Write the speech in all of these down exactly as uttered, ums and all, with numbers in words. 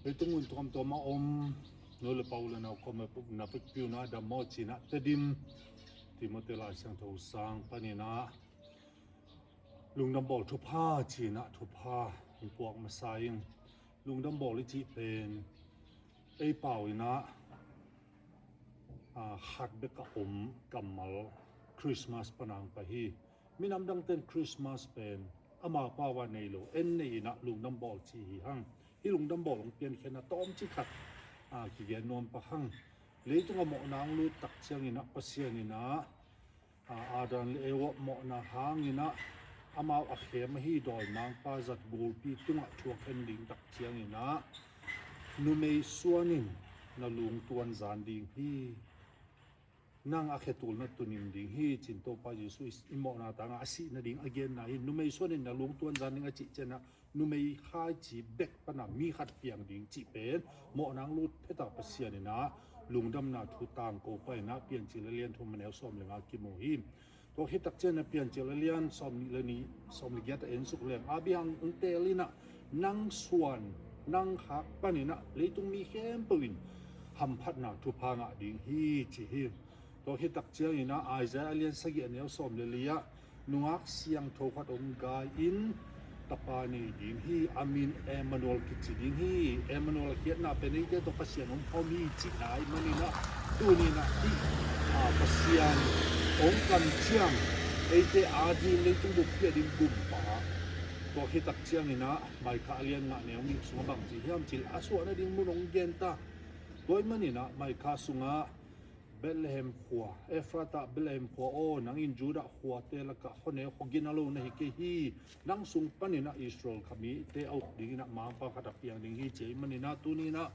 Leitung mun tuamtuam a om nu le pa, u le nau, khuame na vekpi un ah dam maw ci-in ah Tedim Timoti Lai Siangtho sang panin ah lungdam bawl thupha ci-in ah thupha hong puak masa ing. Lungdam bawl i cih pen ei pau in ah, aa, khat bek a om kammal Christmas pan a hong pai hi. Minam dangte'n Christmas pen amau pau a nei lo, en nei in ah lungdam bawl ci hi hang. Hih lungdam bawl hong piankhiatna tawmcik khat, aa, kigen nuam pak hang. Leitung a mawhna hong lut tak ciangin ah Pasian in ah, aa, Adam le Eva mawhna hangin ah amau a khem ahi dawimangpa zat gulpi tungah thuak hen ding tak ciangin ah, numei suan in na lungtuan zan ding hi, nang a khetul na tun in ding hi, ci-in Topa Jesuh i, i mawhna tangah a sih nading a genna hi. Numei suan in na lungtuan zan ding a cih ciangin ah numei khaici bek pan a mi khat piang ding cih pen mawhna hong lut phet a Pasian in ah lungdamna thu tangko pa in ah Piancil a lian thum a neu sawm le nga kimu hi. Tua khit tak ciangin ah Piancil a lian sawmnih le nih, sawmnih giat ah en suk leng, a bang hang hong teel in ah nang suan, nang khak panin ah leitung mi khempeuh in hamphatna thupha ngah ding hi, ci hi. Tua khit tak ciangin ah Isaiah a lian sagih a neu sawm le li ah, nungak siangtho khat hong gai in tapa nei ding hi, a min Emmanuel kici ding hi. Emmanuel a khiatna pen eite tawh Pasian hong pha om hi cihna ahih manin ah, tuni in ah hih, aa, Pasian hong kam ciang eite ading leitung bup pia ding gumpa. Tua khit tak ciangin ah Micah a lian nga neu nih sungah bang ci hiam cih leh a suah nading mun hong gen ta. Tua ahih manin ah Micah sungah Bethlehem khua, Efratah, Bethlehem khua aw, nang in Judah khuate lakah khuaneu, khuagina lo na hi kei hi. Nang sung panin ah Israel kha mite a uk dingin ah mangpa khat a piang ding hi, ci ahih manin ah tuni in ah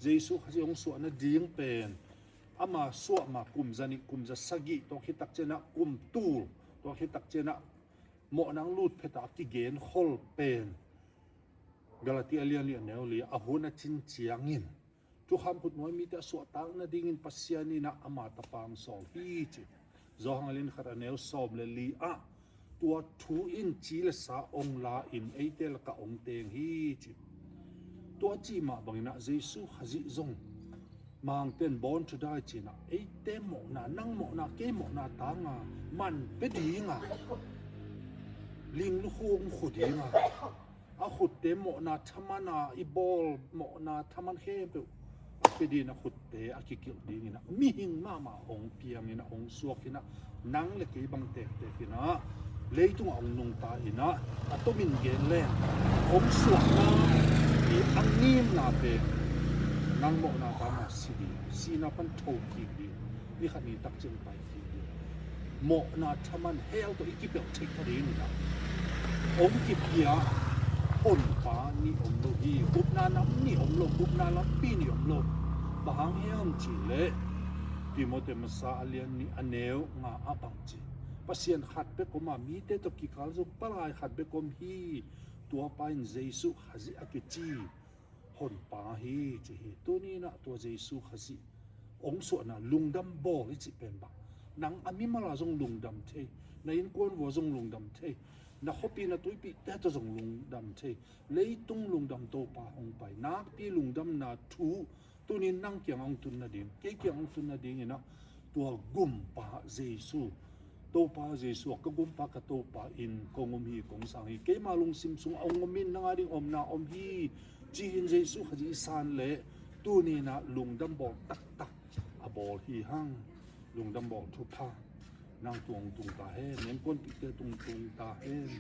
Jesuh Khazih hong suah nading pen ama suah ma kum za nih, kum za sagih, tua khit tak ciangin ah kum tul, tua khit tak ciangin ah mawhna hong lut phet a kigen khol pen Galati a lian li a neu li, a hun a cin ciangin thukham khutnuai mite a suahtak nadingin Pasian in ah ama tapa hong sawl hi, ci. Johan a lian khat a neu sawm le li ah, tua thu in ci le sa hong la in eite lakah hong teng hi, ci. Tua cih mah bangin ah Jesuh Khazih zong Mangte'n Born to Die ci-in ah eite mawhna, nang mawhna, kei mawhna tang a man pia ding a, ling lukhu hong khu ding a, a khutte mawhna thaman a i bawl mawhna thaman khempeuh a pia dingin a khutte a kikilh dingin ah mihing mahmah hong piangin ah hong suakin ah nang le kei bang tektek in ah leitungah hong nungta in ah, a tomin gen leng hong suahna i a ngimna pen nang mawhna tang a si ding, sihna pan tho kik ding, ni khat ni tak ciang pai kik ding. Mawhna thaman hell tawh i kipelh theih kha dingin ah hong kipia honpa nih om lo hi. Upna nam nih om lo, upna lampi nih om lo. Bang hang hiam cih leh Timoti masa a lian nih a neu nga ah bang ci, Pasian khat bek om a, mite tawh kikal zong palai khat bek om hi. Tuapa in Jesuh Khazih a kici honpa hi, ci hi. Tuni in ah tua Jesuh Khazih hong suahna lungdam bawl i cih pen bang, nang a mimal a zong lungdam thei, na innkuan vua zong lungdam thei, na khuapi na tuipihte tawh zong lungdam thei. Leitung lungdam Topa hong pai, nakpi lungdamna thu tuni in nang kiangah hong tun nading, kei kiangah hong tun nadingin ah tua gumpa Jesuh, Topa Jesuh, ka gumpa ka Topa in kong um hi, kong sang hi, keima lungsim sungah hong om in, nang ading omna om hi, ci-in Jesuh Khazih i san leh tuni in ah lungdam bawl taktak a bawl hi hang. Lungdam bawl thupha nang tung tung ta hen, na innkuanpihte tung tung ta hen.